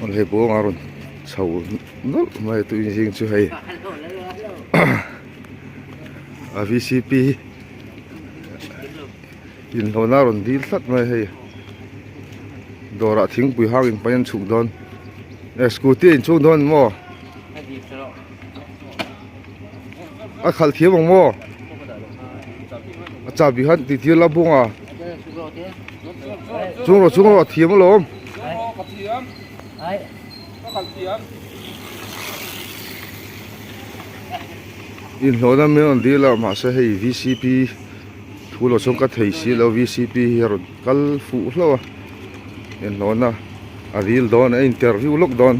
Aw hei buanga rawn chho nawlh mai a tui zing chu hei a vcp inhlawhna a rawn dil tlat mai hei dawrah thingpui hang in pain an chhuk dawn eh scooty a inchhung dawn maw a khalh thiam ang maw a chahbi khan ti tir la bung a chung rawh chung rawh a thiam alawm inhlawhna min rawn dil a mahse hei vcp thu lo chuan ka thei si lo vcp hi a rawn kal fuh hlauh a inhlawhna a ril dawn a interview lawk dawn.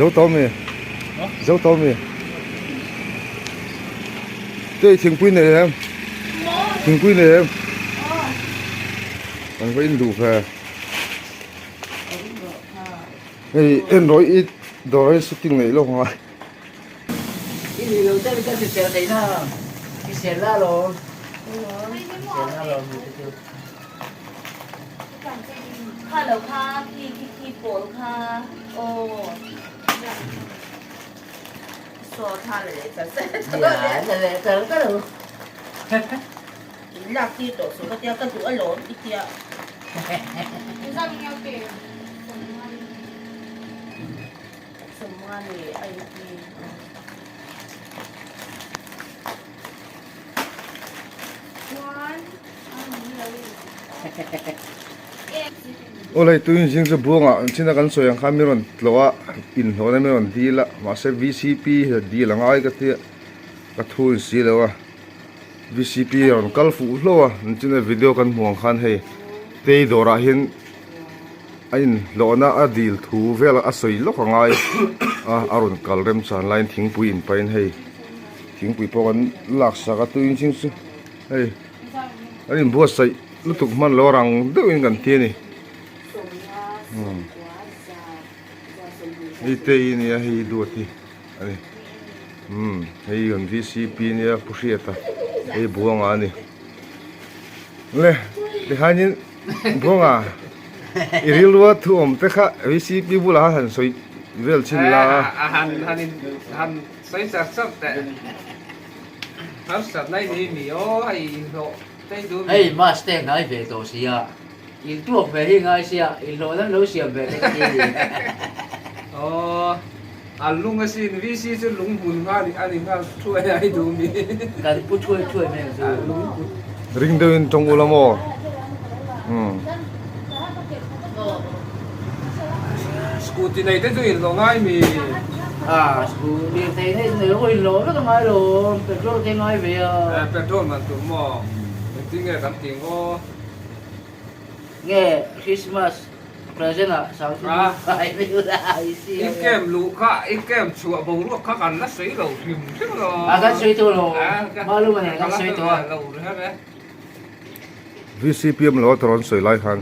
Zo tawh mi zo tawh mi te thingpui nei em thingpui nei em kan va in duh ve hei en rawih i dawr hi shooting neih lawk ang a. I nih loh deuh ka hrisel theih na hrisel la lawm hrisel la lawm ni te chu. Kha lo kha khi khi khi pawl kha aw saw tha le leh char char Ya la leh char char lo. In lak tir tawh suh ka tia ka duh alawm i tia. Aw lei tuin zing chu buangah an china kan sawi ang khan mi rawn tlawh a inhlawhna mi rawn dil a mahse vcp hi dil a ngai ka tia ka thu in si lo a vcp a rawn kal fuh hlauh a an china video kan hmuh ang khan hei tei dawrah hian. A inhlawhna a dil thu vel a sawi lawk a ngai a a rawn kal remchan laiin thingpui in pahin hei thingpui pawh kan lak sak a tuin ching chu hei an inbuatsaih lutuk hman lo rang deuhin kan ti a ni hei te hi nia hei duat hi a ni umm hei kan vcp nia pu hriata hei buanga a ni le tikhanin. Buanga, i rilrua thu awm te kha VCP bulah khan han sawi vel chhin la a. A han han in han sawi char char teh. Harsat nai ni mi aw hei inhlawh tei duh mi. Hei mask te ngai ve tawh sia, intuak ve hi ngai sia, inhlawh nan lo siam ve te ka ti a ni. Aw, a lung asin, VC chu lung hmun nghal a ni nghal thuai ai duh mi. Kan pu thuai thuai mai ang chu. Ring deuhin tawng ula maw? Umm. Scooty nei te chu inhlawh ngai mi? A, scooty nei nei chu nei lo inhlawh vek a ngai lo, petrol te ngai ve a. Petrol man tum maw? Engtin nge kan tih ngaw? Nge Christmas present ah sang chu ngai mai ula i si I camp luh kha i camp chhuah boruak kha kan la sawi lo hrim hrim lo. A kan sawi tawh lo Maluma nen kan sawi tawh a. VCPM lo a rawn sawi lai khan.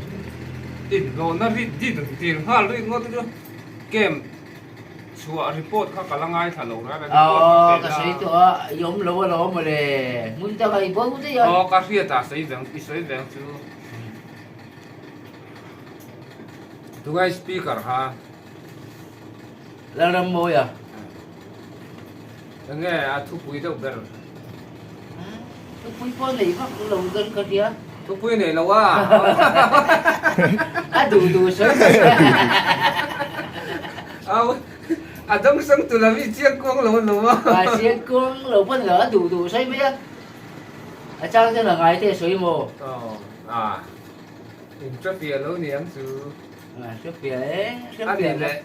Inhlawhna rit dit dil nghal rik ngawt chu camp chhuah report kha ka la ngaithla lo reng a report ka pe la. Ka sawi tawh a i awm lo alawm mawle hmun dangah i bo daih a. Aw ka hriat ah sawi veng i sawi veng chu. Tungai speaker kha. Lalrammawia. Enge a thupui deuh ber? Thupui pawh nei vak lo dawn ka hria. Thupui nei lo a. A duh duh sawi mai. A dam sang tu lam i chiang kuang lo a lo a. A chiang kuang lo pawn lo a duh duh sawi mai a. A chang chuan a ngai te sawi maw? Aw a in hre piah lo niang chu. A hre piah e, hre A piah nih leh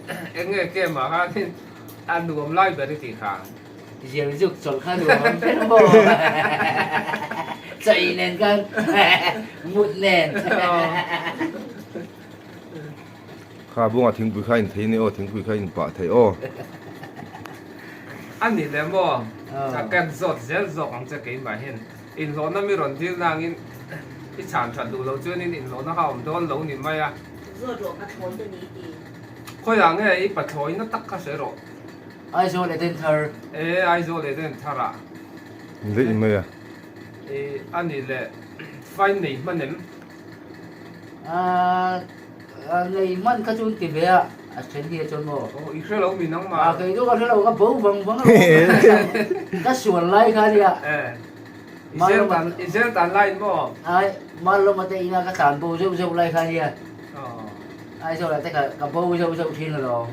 eng nge kem ah khan a nuam lai ber i tih kha. Zial zuk chawlh kha nuam ber maw? Chaih nen khan mut nen. Kha bunga thingpui kha in thei ni aw, thingpui kha in pah thei aw. A nih leh maw? Ka ken zawt zel zawk ang che keimah hian. Inhlawhna mi rawn dil nangin i chhan that duh loh chuanin inhlawhna kha a awm dawn lo ni mai a. Zawt rawh pathlawi ka ni i ti. Khawiah nge i pathlawi na tak kha sawi rawh. Aizawl Edenthar. E, Aizawl Edenthar ah. Daih mai a. E, a nih leh fine nei hman em? A, nei hman kha chu an ti ve a, a then hi a chuan maw? Aw, i hre lo mi nangmah. A, kei chu ka hre lo, ka bo vang vang lo. Ka sual lai kha nia. E, i zel tan, i zel tan laiin maw? Ai, Malawma te ina ka tlan bo zeuh zeuh lai kha nia. Aizawlah te ka bo zeuh zeuh thin alawm.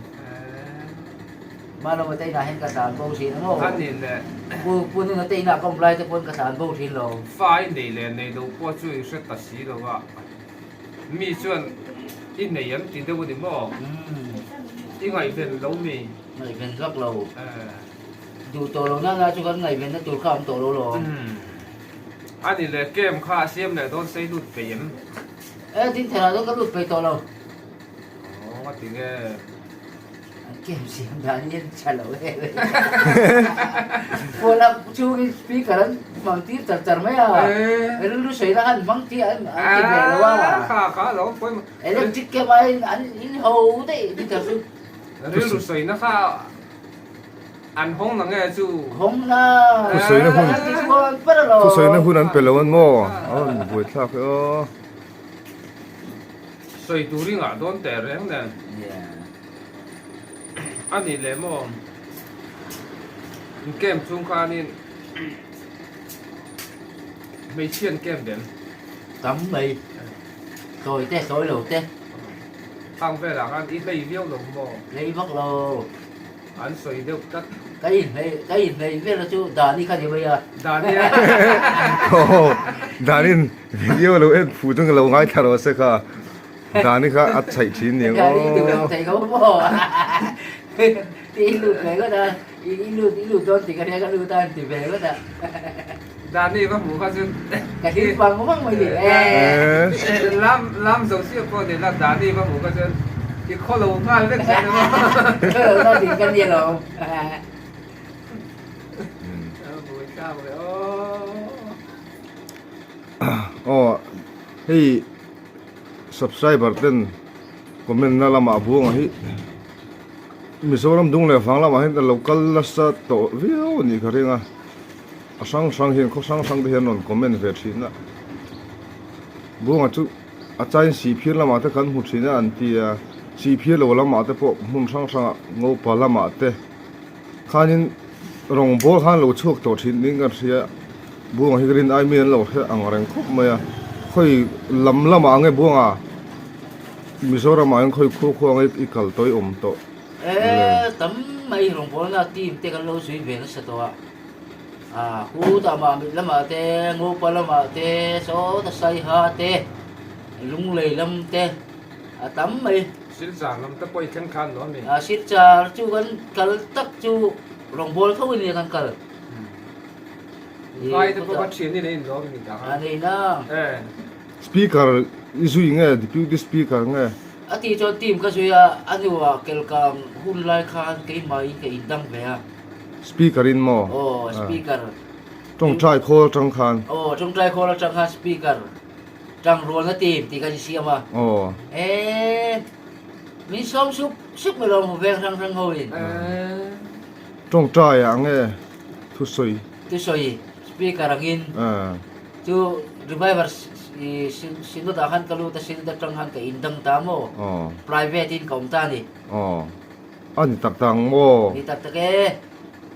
Malawma te inah hian ka tlan bo thin a maw? A nih leh. Pu Pu Nuna te inah ka awm lai te pawn ka tlan bo thin lo. Fa i nei leh nei lo pawh chu i hre ta si lo a. Mi chuan i nei an ti deuh a ni maw? I ngaihven lo mi? Ngaihven vak lo. Duh tawh lo nana chu kan ngaihvenna tur kha a awm tawh lo lawm. A nih leh camp kha a siam leh dawn sei lut peih em? E Dingthara chu ka lut peih tawh lo. Aw nga ti nge. An camp siam dan hi an tha lo em em. Phone a chhungin speaker an hmang tir char char mai a. Rilru sawi na khan hmang tir an ti ve lo a. Kha kha lo pawimawh. Electric camp aiin an in ho daih Dingthara chu. Rilru sawi na kha An hawng na nge chu? Hawng na. Thusawina hun. Thusawina hun an pe lo an maw? A rawn buaithlak e aw. Sawi tur i ngah dawn teh reng nen. A nih leh maw? In camp chhung khanin hmeichhia an camp em? Tam mai. Sawi te, sawi lo te. Khang velah khan i hlei viau lo maw? Hlei vak lo. An sawi deuh tlat. Ka inhlei ka inhlei vel chu Dani kha ni mai a. Dani a. Aw Danin video lo en phu chu ka lo ngaithla rawh se kha. Dani kha a chhaih thin ni ang aw. Dani duh lo thei kho maw. Ti i lut ve ngawt a. I lut i lut dawn tih ka hria ka lut a an ti ve ngawt a. Dani va hmuh kha chu. Ka hlim vang vang mai ni. Lam lam zo chiah pawh ni la Dani va hmuh kha chuan i khaw lo nghal vek zel emaw. Khaw lo nghal ding ka ni alawm. Buai thlak ve aw. Aw hei subscriber ten comment na lamah buanga hi Mizoram dung leh vang lamah hian lo kal nasa tawh viau a nih ka ring a. A hrang hrang hian khaw hrang hrang te hian rawn comment ve thin a, Buanga chu a chain sihphir lamah te kan hmu thin a an ti a, sihphir lo lamah te pawh hmun hrang hrangah Ngopa lamah te khanin rawngbâwl khan lo chhuak tawh thin niin kan hria, Buanga hi ka rin ai mi an lo hre ang reng khawp mai a, khawi lam lamah ang nge Buanga Mizoramah hian khawi khua khua ang i kal tawh i awm tawh le. Tam mai rawngbâwlna team te kan lo zui ve nasa tawh a. A hu tah mah mit lamah te, Ngopa lamah te, sawta Saiha te, Lunglei lam te a tam mai. Silchar lam te pawh i thleng khan lo a mi? A Silchar chu kan kal tak chu rawngbâwl tho in nia kan kal. Vai te pawh ka thian in a in lawm ni ta khan. A nei na. E. Speaker i zui nge Deputy Speaker nge? A tih chuan team ka zui a, a hnuah kelkang hun lai khan keimah in ka indang ve a. Speaker in maw? Aw speaker. Tawngtai khawl atang khan. Aw tawngtai khawl atang khan speaker tangrualna team tih khan i siam a. Aw. Eee min sawm sup sup mai lo veng hrang hrang ho in. Eee. Tawngtai ah nge thusawi? Thusawi speaker angin. Eee. Chu reviver synod ah khan ka lut a synod atang khan ka indang ta maw? Aw. Private in ka awm ta a ni. Aw. A ni tak tak ang maw? Ni tak tak e.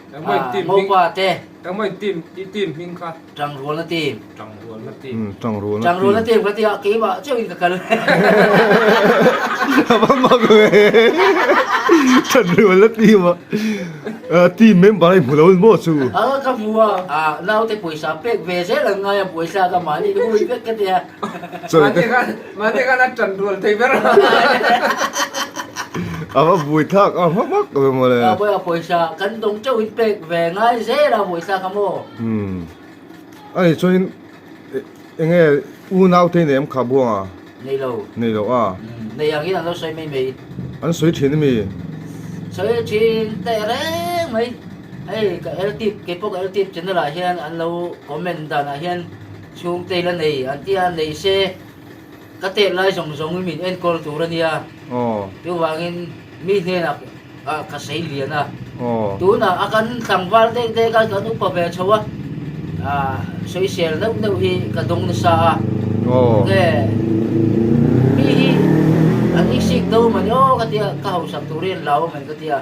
Engmah in team hming. Ngopa te. Engmah in team i team hming kha. Tangrualna team. Tangrualna team. Umm tangrualna team. Tangrualna team ka tia keimah chauh in ka kal. A va mak ve. Tangrualna team a team member a i hmu lo maw chu? A ka hmu a, a naute pawisa pek ve zel ang ngai a pawisa ka mahni in hui vek ka tia. Chawite. Mahni khan a tanrual thei ber. A va bui thlak a hma vak ve mawle. A pawisa pawisa kan dawng teuh in pek ve ngai zel a pawisa kha maw. Umm. Ani chuan enge unau te nei am kha buang a? Nei lo. Nei lo a. Nei ang in an lo sawi mai mai. An sawi thin ami? Sawi thin teh reng mai. Hei ka LTip keipawh ka LTip channel ah hian an lo comment dan ah hian chhungte la nei an tia nei se ka tet lai zawng zawng in min enkawl tur a nia. Chuvangin mi hnenah ka sei lian a. Tunah a kan tlangval dek dek a kan upa ve chho a sawisel neuh neuh hi ka dawng nasa a. Nge mi hi an iksik do mani aw ka tia ka hausak turin an lau a mani ka tia.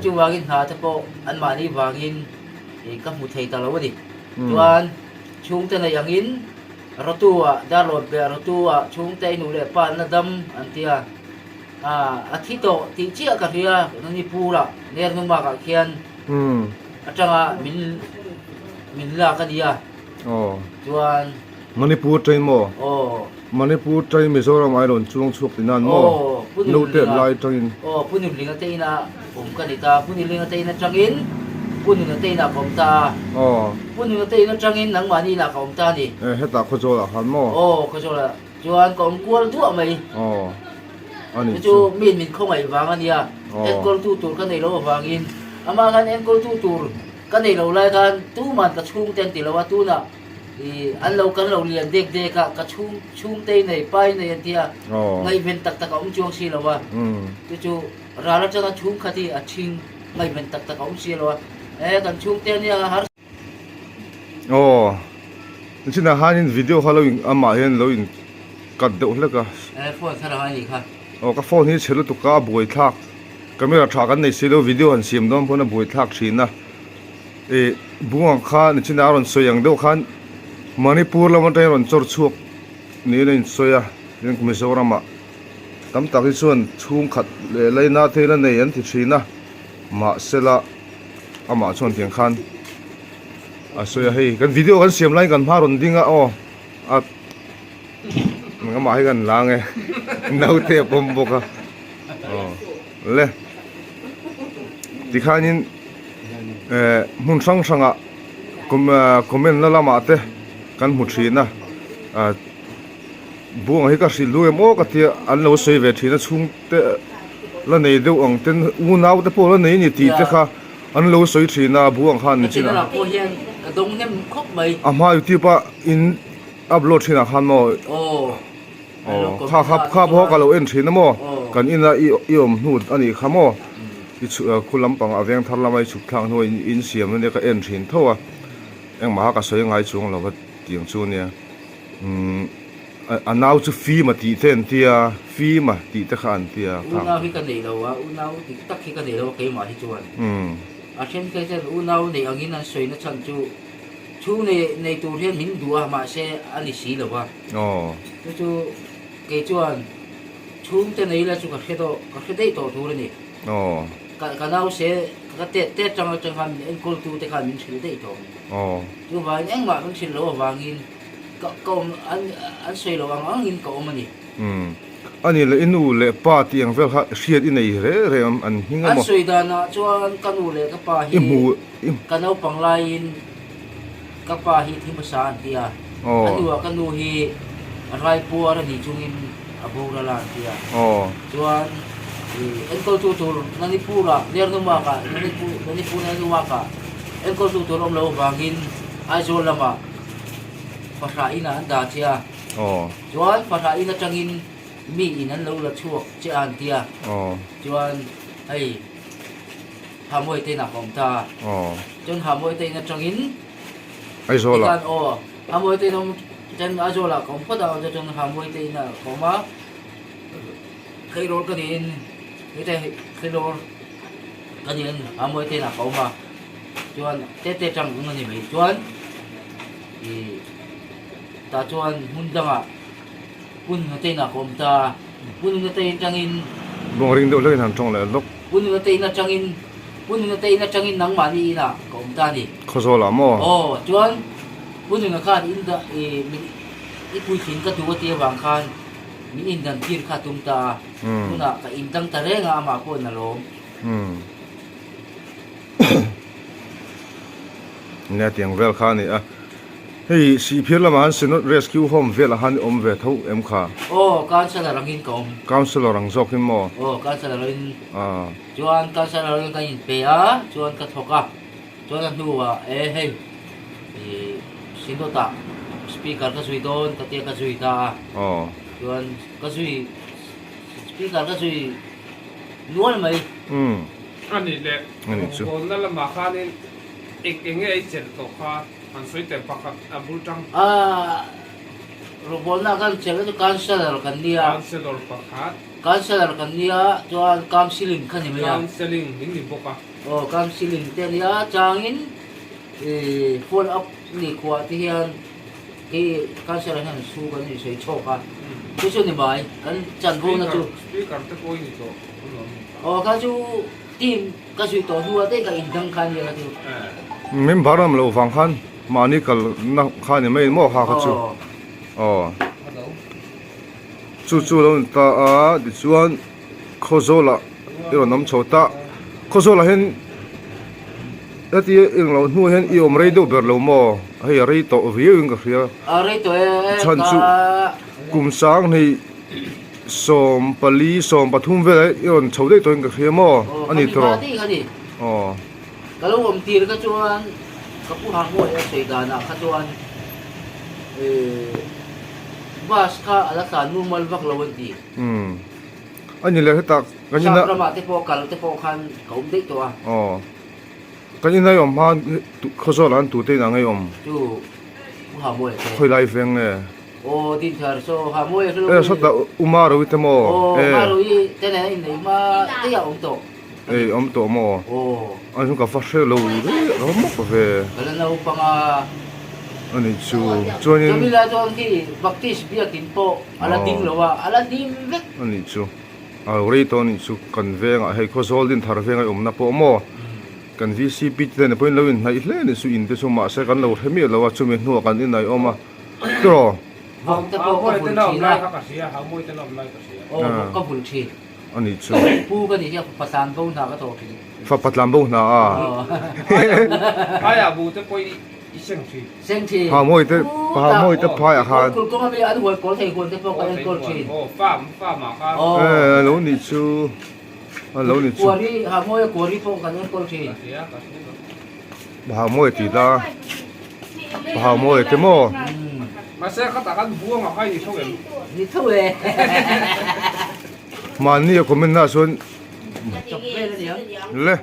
Chuvangin hna te pawh anmahni vangin ka hmu thei ta lo a ni. Chuan chhungte neih angin Rotu-ah Darlawn piah Rotu-ah chhungte i nu leh pa an la dam an ti a. A thi tawh tih chiah ka hria Manipur-ah Nernumak-ah khian atanga min min lak a ni a. Chuan. Manipur train maw? Aw. Manipur train Mizoram ai rawn chuang chhuak tih nan maw? Aw, Pu Note Nunlinga. lai tangin. Aw, Pu Nunlinga te ina awm ka ni ta. Pu Nunlinga te in atangin Pu Nuna te inah ka awm ta a. Aw. Pu Nuna te in atangin nangmahni inah ka awm ta a ni. E, hetah Khawzawlah khan maw? Aw, Khawzawlah chuan ka awm kual duah mai. Aw, a nih Chu chu miin min khawngaih vang a nia. Aw. Enkawltu tur ka nei loh avangin amah khan enkawltu tur ka nei lo lai khan tuman ka chhungte an ti lo a, tunah I an lo kan lo lian dek dek a, ka chhung chhungte i nei, pa i nei an ti a, ngaihven tak tak a awm chuang si lo a, chu chu ral atanga chhungkhat hi a ṭhing ngaihven tak tak a awm si lo a, e kan chhungte ania har. Aw, nichinah khanin video kha lo in amah hian lo in cut deuh hlek a. E phone thar ang a nih kha. Aw ka phone hi chhe lutuk a, a buaithlak, camera tha kan nei si lo video han siam dawn pawn a buaithlak thin a. Ih bung ang kha nichin a rawn sawi ang deuh khan Manipur lam atangin rawn chawr chhuak niin a insawi a, tin Mizoram ah tam tak hi chuan chhungkhat leh laina te la nei an ti thin a, mahsela amah chuan tiang khan a sawi a, hei kan video kan siam laiin kan hma rawn ding a aw a amah hi kan la ang e naute a pawm bawk a aw le tikhanin. Eh hmun hrang hrangah comment na lamah te kan hmu thin a ah buanga hi ka hrilh duh em aw ka tia an lo sawi ve thin a chhungte la nei deuh ang ten unau te pawh la nei a ni tih te kha an lo sawi thin a buang khan ni chin a a hma youtube a in upload thin ah khan maw Aw kha kha kha pawh ka lo en thin a maw kan ina i i awm hnu a nih kha maw i chhu khu lampang a veng thar lama i chhuk thlak hnuah in in siam ania ka en thin tho a engmah ka sawi ngai chuang lo va tiang chu ania umm a nau chu fim a tih te an tia fim a tih te kha an tia kha Unau hi ka nei lo a unau dik tak hi ka nei lo a keimah hi chuan a then phei chuan unau neih angin an sawi na chhan chu chhung nei nei tur hian min duh a mahse a ni si lo a. Aw. Chu chu kei chuan chhungte nei ila chu ka hre tawh, ka hre daih tawh tur a ni. Aw. Ka ka nau se ka tet tet tang atang khan min enkawltu te khan min hrilh daih tawh. Aw. Chuvangin engmah min hrilh loh avangin ka ka awm an an sawi loh ang angin ka awm a ni. Umm. A nih leh i nu leh pa tih ang vel kha hriat i nei reh reh ang an hming a An maw? sawi danah chuan ka nu leh ka pa hi I hmu i. ka naupang laiin Ka pa hi thi hmasa an ti a, a hnuah ka nu hi raipuar a nih chungin a boral a an ti a. Chuan enkawltu tur Manipur-ah Nernumak-ah Manipur Nernumak-ah enkawltu tur awm loh avangin Aizawl lamah fahrah inah an dah che a. Chuan fahrah in atangin mi in an lo la chhuak che a an ti a. Chuan hei. Hahmuai te inah ka awm ta a. Chuan Hahmuai te in atangin Aizawl ah. Tikhan aw Hahmuai te in awm chuan Aizawl ah ka awm phawt a chuan Hahmuai te inah ka awm a. Tleirawl ka niin heta tleirawl ka niin Hahmuai te inah ka awm a. Chuan tete tang eng a ni mai chuan ih tah chuan hmun dangah Punna te inah ka awm ta a. Punna te in tangin. Bawng ring deuh hlek in han tawng leh lawk. Punna te in atangin Punna te in atangin nangmahni inah ka awm ta a ni. Khawzawl ah maw? Aw, chuan Punna khan in dah i min i puitling ka duh a tih avang khan min indan tir kha a tum ta a. Tunah ka indang ta reng a, amah pawh in a lawm. Nia tiang vel kha a ni a. Hei Sihphir lamah han Synod Rescue Home velah han i awm ve tho em kha? Aw, Councellor angin ka awm. Councellor ang zawkin maw? Aw, Councellor angin. Aw. Chuan Councellor angin ka inpe a, chuan ka thawk a. Chuan a hnuah e hei ih Synod ah speaker ka zui dawn ka tia ka zui ta a. Chuan ka zui speaker ka zui nual mai. A nih leh rawngbawlna lamah khanin eng eng nge ei chelh tawh kha han sawi tel pakhat a bul tang. Aaa rawngbawlna kan chelh chu councellor kan nia. Councellor pakhat. Councellor kan nia chuan counselling kha ni mai a. Counselling min ni bawk a. Aw counselling te a nia changin ih follow up ni khuah te hian khi councellor hian su kan insawi chhawk a chu chu ni mai kan chanvo na chu. Speaker te pawh i ni tawh. Aw kha chu team ka zui tawh hnuah daih ka indang kha ania kha chu. Member awm loh vang khan mahni kalna kha ni mai maw kha kha chu. Aw. Chu chu lo ni ta a tichuan Khawzawlah i rawn awm chho ta. Khawzawlah hian heti eng lo hnuah hian i awm rei deuh ber lo maw? Hei a rei tawh viau in ka hria. A rei tawh e Chhan chu kum 20 14, 13 velah i rawn chho daih tawhin ka hria maw? A ni tawh. Aw. Ka lo awm tir kha chuan ka pu Hahmuai a sawi danah kha chuan bus kha a la tlan mumal vak lo an ti. Umm. A ni leh hetah kan ina. Sap ramah te pawh kal te pawh khan ka awm daih tawh a. Aw. Kan ina i awm hma Khawzawlah an tute inah ngei awm. Chu Pu Hahmuai te. Khawilai veng nge? Aw Dinthar saw Hahmuai a hrelo. E sawtah Uma Roui te maw? Aw Uma Roui te nen a inneih hma daih a awm tawh. Ei awm tawh maw? Aw. An chu ka va hre lo rih a mawk ve. Ka la naupang a. A nih chu. Chuanin. Chumi lai chuan khi Baptist biakin pawh a la ding lo a, a la hlim vek. A nih chu. A lo rei tawh a nih chu. Kan vengah hei Khawzawl Dinthar venga i awmna pawh maw? Kan VCP te nen pawhin lo inhnaih hle a nih chu in te chu mahse kan lo hre miah lo a chumi hnuah kan inhnaih awm a. Tiraw? Vawk te pawh ka vul thin a. Aw vawk ka vul thin. A nih chu. Pu ka nih hian fapa tlan bo hna ka tawh thin. Fapa tlan bo hna a. Phaiah bu te pawh i seng thin. Seng thin. Pha mawi te pha mawi te phaiah khan. Kul kawng ami an huan kawl thei huan te pawh ka enkawl thin. Aw farm farm ah khan. E lo nih chu. A lo nih chu. Kuari ha mawi a kuari pawh kan enkawl thin. Ka hria ka hria. Pha mawi ti ta. Pha mawi te maw. Mahse khatah khan buang a khai ni tho em? Ni tho e. Mahni a comment na chuan le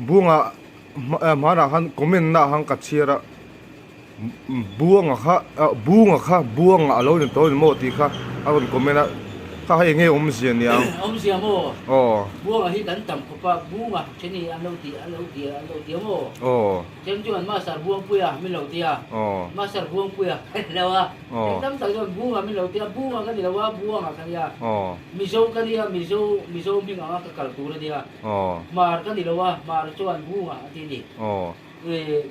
Buanga hmanah khan comment na khan ka chhiar a Buanga kha Bunga kha Buanga a lo ni tawh a ni maw tih kha a rawn comment a kha hei enge awmzia niang Awmzia maw? Aw. Buanga hi kan tam khawp a Bunga then hi an lo ti an lo ti an lo ti a maw? Aw. Then chuan Master Buangpuia min lo ti a Master Buangpuia ka ni lo a. Eng tam tak chuan Bunga min lo ti a, Bunga ka ni lo a, Buanga ka nia. Mizo ka nia, Mizo, Mizo hming anga ka kal tur a nia. Hmar ka ni lo a, Hmar chuan Bunga a ti a ni. I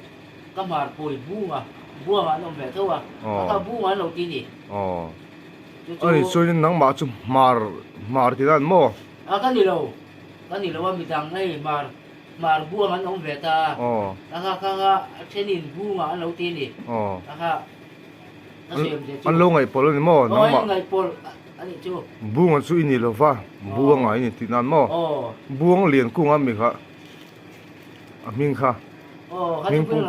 ka hmar pui Bunga, Buanga an awm ve tho a, ka kha Bunga an lo ti a ni. Chu chu. Ani chuanin nangmah chu Hmar, Hmar ti dan maw? A ka ni lo, ka ni lo a, midang hei Hmar, Hmar Buanga an awm ve ta a, ka kha kha kha a thenin Bunga an lo ti a ni. Ka kha. An lo ngaihpawlh a ni maw? Nangmah Bunga chu i ni lo va, Buanga i ni tih nan maw? Buang lian kung a mi kha a hming kha. Hming pum.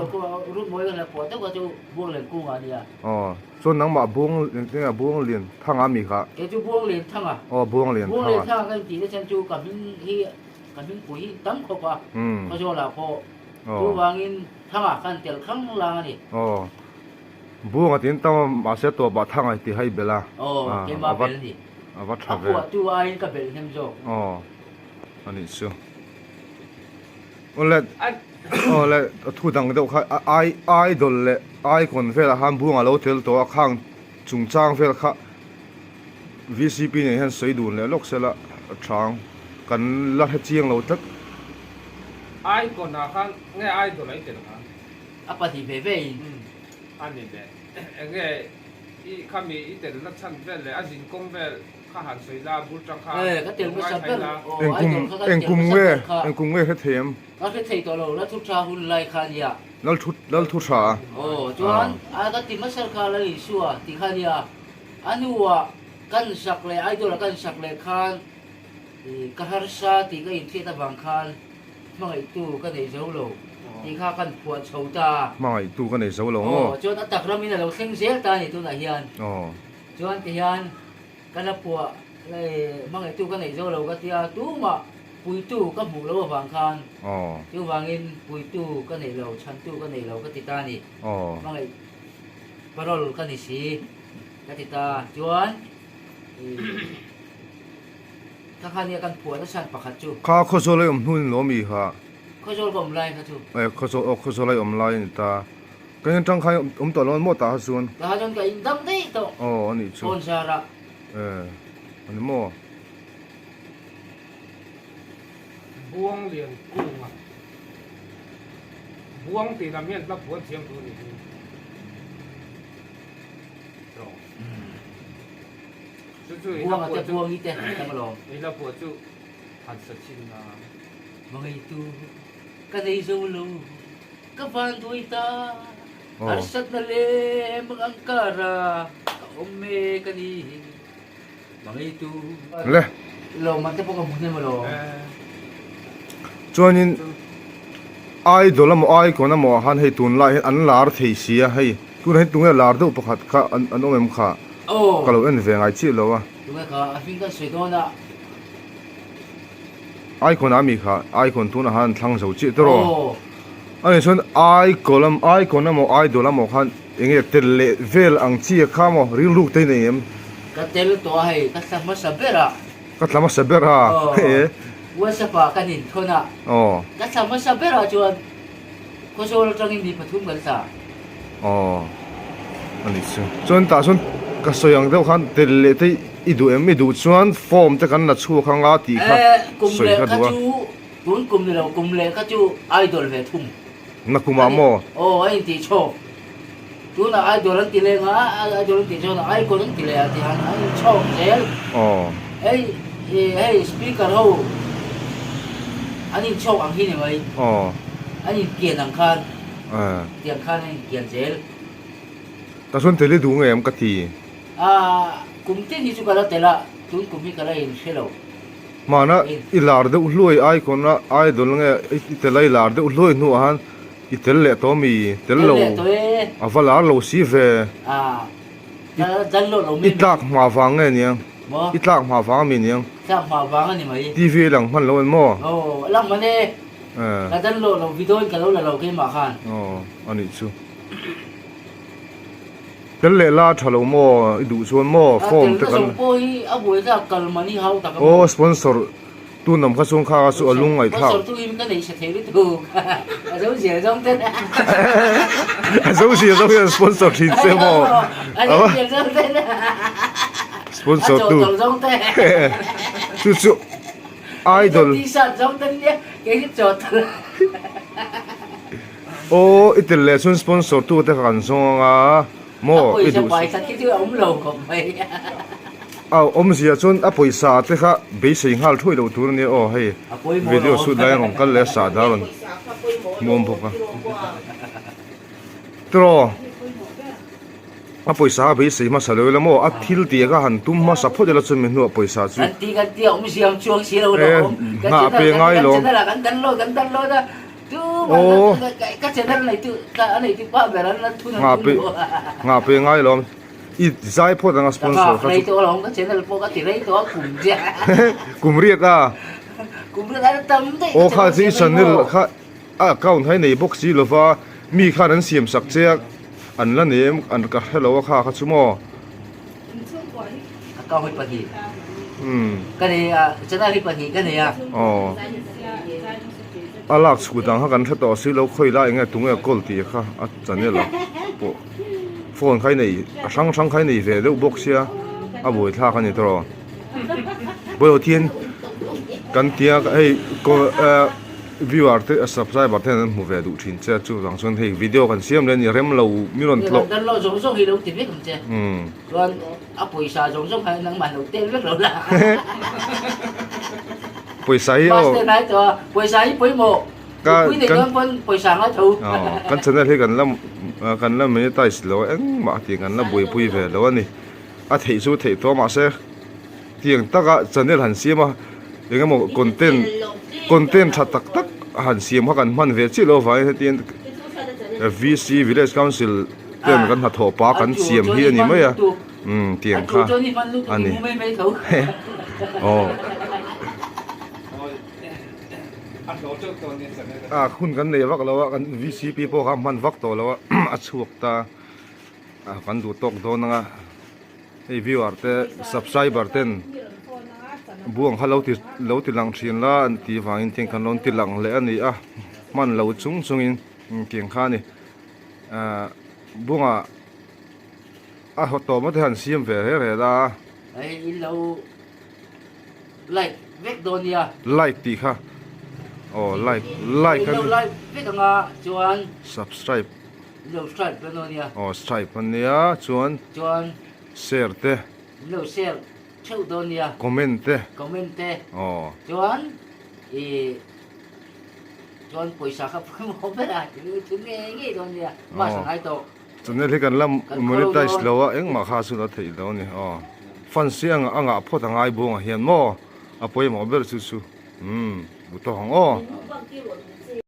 Aw, chuan nangmah Buang enge Buang lian thanga a mi kha. Aw, Buang lian thanga. Aw. Buanga tin tam a mahse tawp ah thang a ti hai belh a. Aw keimah belh a ni. A va tha ve. A phuah tu aiin ka belh hnem zawk. Aw a nih chu. Awle awle a thu dang deuh kha ai idol leh icon velah khan Buanga lo tel tawh a khang chungchang vel kha VCP nen hian sawi dun leh lawk sela a chang kan la hre chiang lo tlat. Icon ah khan nge idol ah i tel kha? A pahnih ve ve in. A ni le. Enge i khami i telna chhan vel leh a zin kawng vel kha han sawi la bul tang kha Eh ka tel hmasa ngai ber la. aw Engkum idol kha ka tel engkum hmasa nge ber kha. engkum nge hre thei em? Ka hre thei tawh lo la thu tha hun lai kha ania. Lal thu lal thu tha a. Aw chuan a ka ti hmasa kha Lal Isua ti kha ania. A hnuah kan sak leh idol a kan sak leh khan i ka harsa tih ka inhriat avang khan. Hmangaihtu ka nei zo lo tih kha kan phuah chho ta a. Hmangaihtu ka nei zo lo maw? Aw, chuan a tak ramin a lo thleng zel ta a ni tunah hian. Aw. Chuan tihian ka la phuah hmangaihtu ka nei zo lo ka tia tumah puitu ka hmuh loh avang khan Aw. chuvangin puitu ka nei lo, chhantu ka nei lo ka ti ta a ni. Aw. Hmangaih parole ka ni si ka ti ta a. Chuan ih. Kha kha nia kan phuah nasa pakhat chu. Kha Khawzawl ai awm hnu in lawm i kha. Khawzawl ka awm lai kha chu. Eh Khawzawl aw Khawzawl ai awm lai a ni ta. Ka in atang khan awm tawh lo maw tah kha chuan. Tah kha chuan ka in dam daih tawh. Aw a nih chu. Phone zar ah. Eh a ni maw. Buang lian kung a. Buang tih lam hian hla phuan thiam tur a nih hi. Buanga te Buangi te an tam alawm. Hmangaihtu ka nei zo lo ka van duai ta harsatna leh mangang kara ka awm mek a ni Hmangaihtu Le. Lawmman te pawh ka hmu hnem alawm. Chuanin Idol emaw Icon emaw ah khan hei tunlai hian an lar thei si a hei tunah hian tunge lar deuh pakhat kha an awm em kha ka lo en ve ngai chiah lo a. Tunge kha a hming kan sawi dawn a. Icon ah mi kha Icon tunah khan an thlang zo chiah tawh a ni chuan Icon Icon emaw Idol emaw khan enge tel leh vel ang chi kha maw rilruk te hi nei em. Ka tel tawh a hei ka thla hmasa ber a. Ka thla hmasa ber a. Aw. WhatsApp ah kan inthawn a. Aw. Ka thla hmasa ber ah chuan Khawzawl atangin mi pathum kan thla. Aw. A nih chu. Chuan tah chuan ka sawi ang deuh khan tel leh te i duh em? I duh chuan form te kan la chhuak anga tih kha sawi ka duh a. Kum leh kha chu tun kum ni lo kum leh kha chu idol ve thung. Na kumah maw? Aw a intih chhawk. Tunah idol an ti leng a, idol an tih chuan icon an ti leh a tih han an inchhawk zel. Aw. Hei hei speaker ho an inchhawk ang hi ni mai. Aw. An inkian ang khan. Eh. Tiang khan an inkian zel. Ka chuan tel i duh ngei em ka ti. Ah kum tin hi chu ka la tel a, tun kum hi ka la inhre lo. Hmana i lar deuh hluai icon a idol nge i tel a i lar deuh hluai hnuah han i tel leh tawh mi tel lo a va lar lo si ve i tlak hma vang nge niang i tlak hma vang ami niang TV a lang hman lo en maw aw a nih chu. Tel leh la tha lo maw i duh chuan maw form te kan aw sponsor tu nam kha chuan kha kha chu a lung ngaihthlak a zo zia zawng hian sponsor thin che maw sponsor tu chu chu idol Aw i tel leh chuan sponsor tu te kha kan zawng anga maw i duh a awmzia chuan a pawisa te kha beisei nghal thuai loh tur ania aw hei video shoot lai a rawn kal leh a sahdah a rawn hmuam bawk a tiraw a pawisa kha beisei hmasa lo ila maw a thil tih kha han tum hmasa phawt ila chuan mi hnuah pawisa chu e hnah pe ngai lo. Aw Ngah pe ngah pe ngai lo i zai phawt anga sponsor kha chu kum riat a aw kha chu i channel kha a account kha i nei bawk si lova mi khan an siam sak che a an la nei em an ka hre lo a kha kha chu maw. Aw. A lak chhut ang kha kan hre tawh si lo khawi lai enge tunge call tih kha a channel ah pawh phone kha i nei a hrang hrang kha i nei ve deuh bawk sia a buaithlak a ni tawh pawh thian kan tia hei eh viewer te subscriber te an hmu ve duh thin che chuvang chuan hei video kan siam leh a ni rem lo mi rawn tlawh. Chuan a pawisa zawng zawng kha nangmah lo tel vek lo la. Pawisa hi aw. Master ngai tawh a, pawisa hi pawimawh. Ka Mipui nei kan dawn pawn pawisa ngai tho. Aw, kan channel hi kan la kan la monetize lo a, engmah tiang kan la buaipui ve lo a ni. A theih chu theih tawh mahse tiang taka channel han siam a, engemaw content content tha tak tak. a han siam kha kan hman ve chiah lo avangin hetiang VC Village Council ten kan hnathawh pa kan siam hi a ni mai a umm tiang kha a ni aw a hun kan nei vak lo a kan VCP pawh kha hman vak tawh lo a a chhuak ta a kan duh tawk dawn ang a. Hei viewer te subscriber ten buang kha lo ti lo ti lang thin la an tih vangin tiang khan rawn ti lang leh a ni a hman lo chung chungin tiang kha a ni ahh buangah a haw tawh maw te han siam ve rel rel a. Hei in lo like vek dawn nia. Like tih kha aw like like a ni. In lo like vek anga chuan. Subscribe. Lo stripe ka nawn nia. Aw stripe a nia chuan. Chuan. Share te. Lo share theuh dawn nia. Comment te. Comment te. Aw. Chuan i chuan pawisa kha pawimawh ber a ti chu ngei ngei dawn nia. Mask a ngai tawh. Channel hi kan la monetize lo a engmah kha chu la theih lo a ni. Aw. Fans hi a ngah phawt a ngai buangah hian maw a pawimawh ber chu chu. Umm bu tawk ang aw.